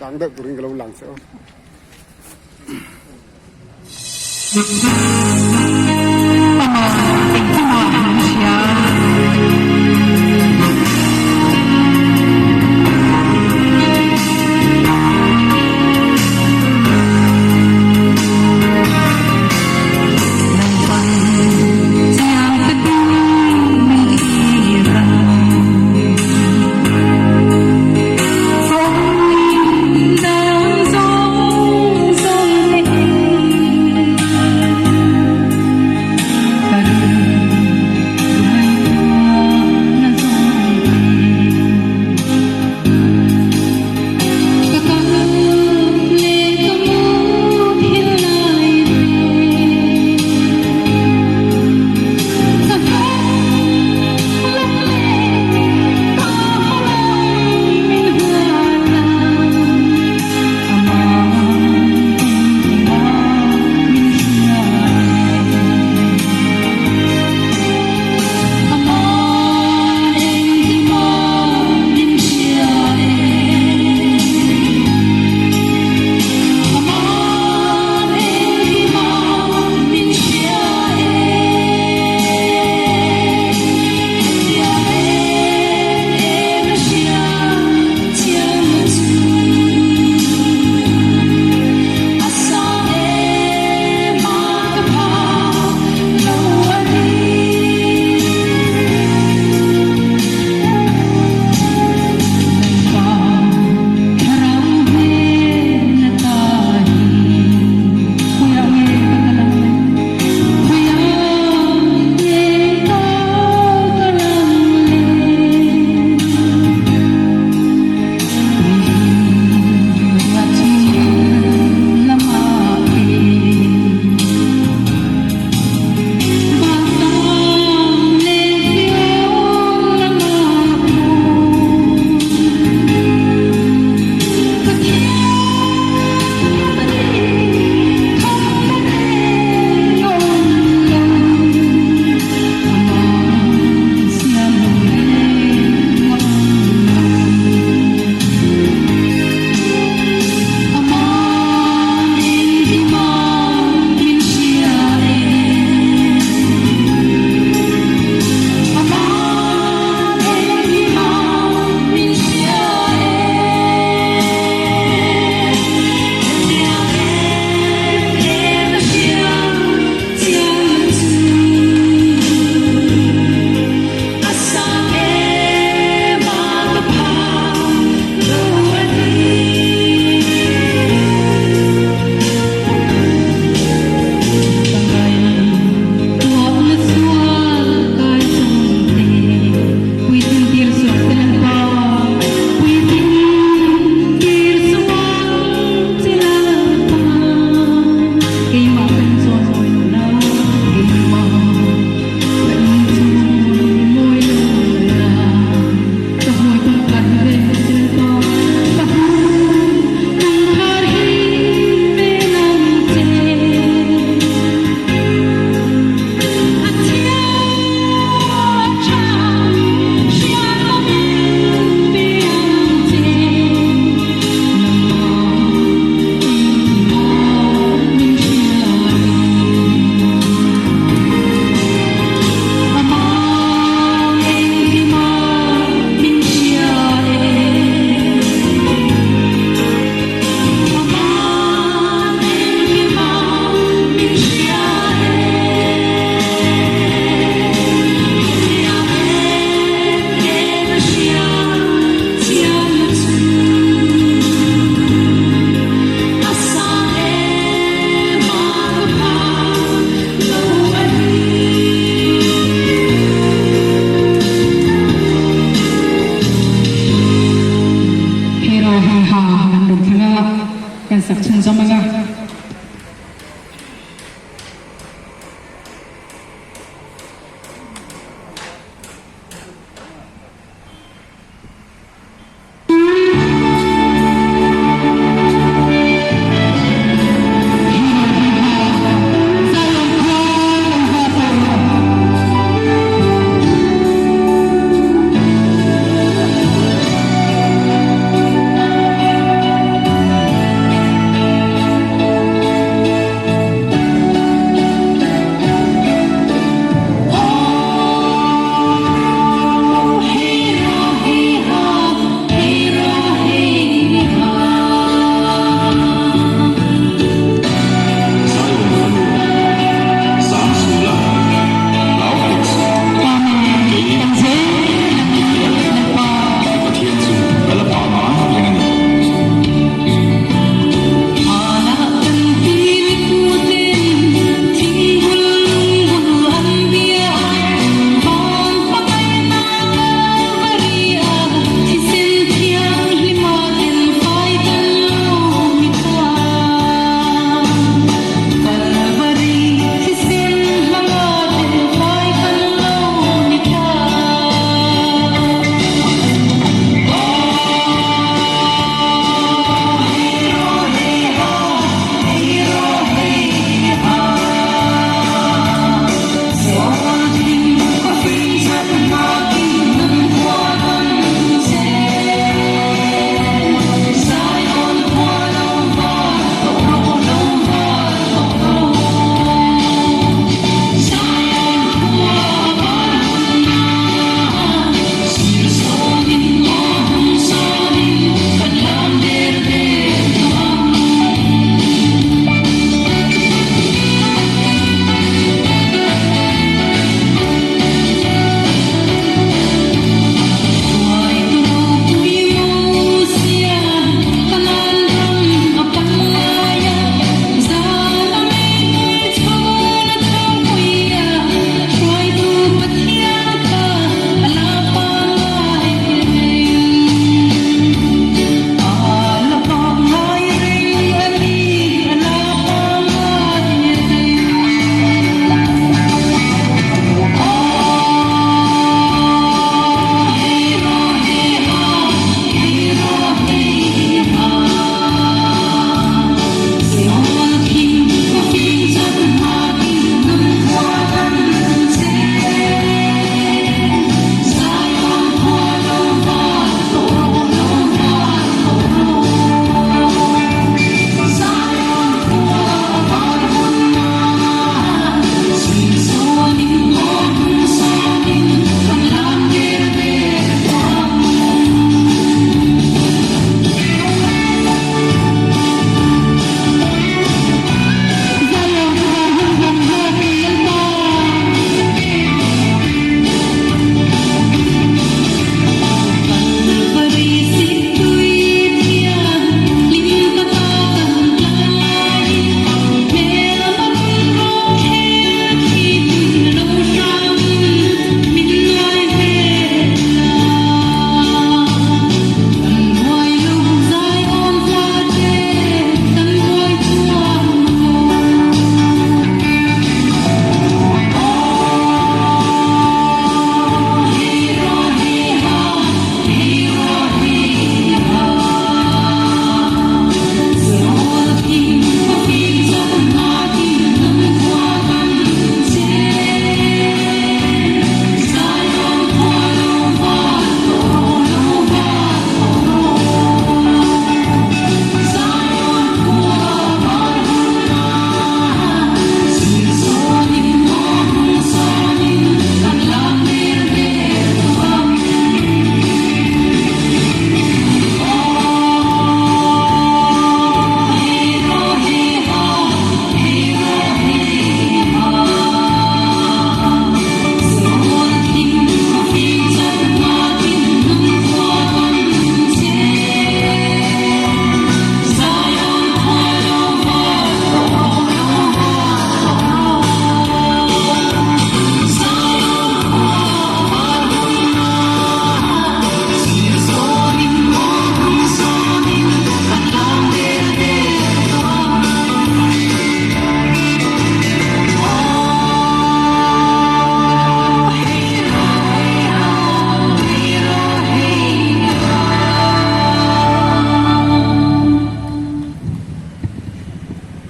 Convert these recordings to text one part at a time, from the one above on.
Sang deuh turin ka lo lang che aw. Amah engkimah min hria. Lalpan chiang takin min thlir ang.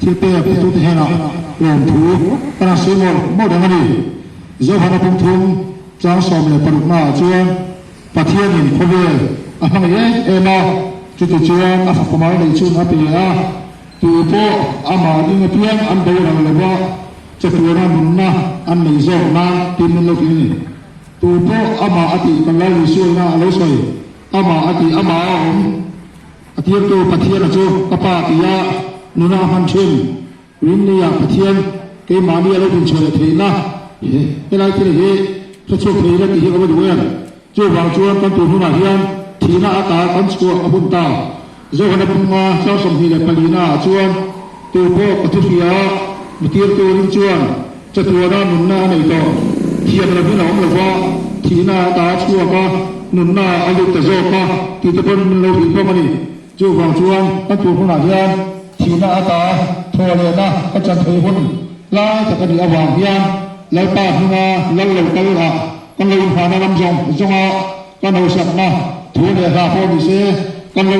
Thilpek petute hnenah lawmthu kan han sawi mawlh mawlh reng a ni. Zohana pumthum chang 16 naah chuan Pathianin khawvel a hmangaih em em a, chuti chuan a fapa mal neih chhun a pe a, tu pawh amah ding apiang an boral lo va, chatuana nunna an nei zawk nan tiin min lo hrilh a ni. Tu pawh amah a tih kan Lal Isua ina a lo sawi, amah a tih amah a awm. A tirtu Pathiana chu ka Pa tia nuna a hman thin. Rinnia Pathian keimahni a lo dinchhuah leh theihna helai thil hi hre chhuak thei ila tih hi ka va duh em? Chuvang chuan kan tur hunah hian thihna ata kan chhuah a hun ta. Zohana bunga tlang 24 naah chuan tu pawh ka thu hria a, mi tirtu rin chuan chatuana nunna a nei tawh. Thiam lovin a awm lo va, thihna ata a chhuak a, nunna a lut ta zawk a tih te pawn min lo hrilh bawk a ni. Chuvang chuan kan tur hunah hian thihna ata thaw lehna ka chan theih hun lai tak a nih avang hian Lalpa hminga lal lo kal ah kan lo inhahna lam zawng zawnga kan hausakna thu leh hla pawh ni se kan lo.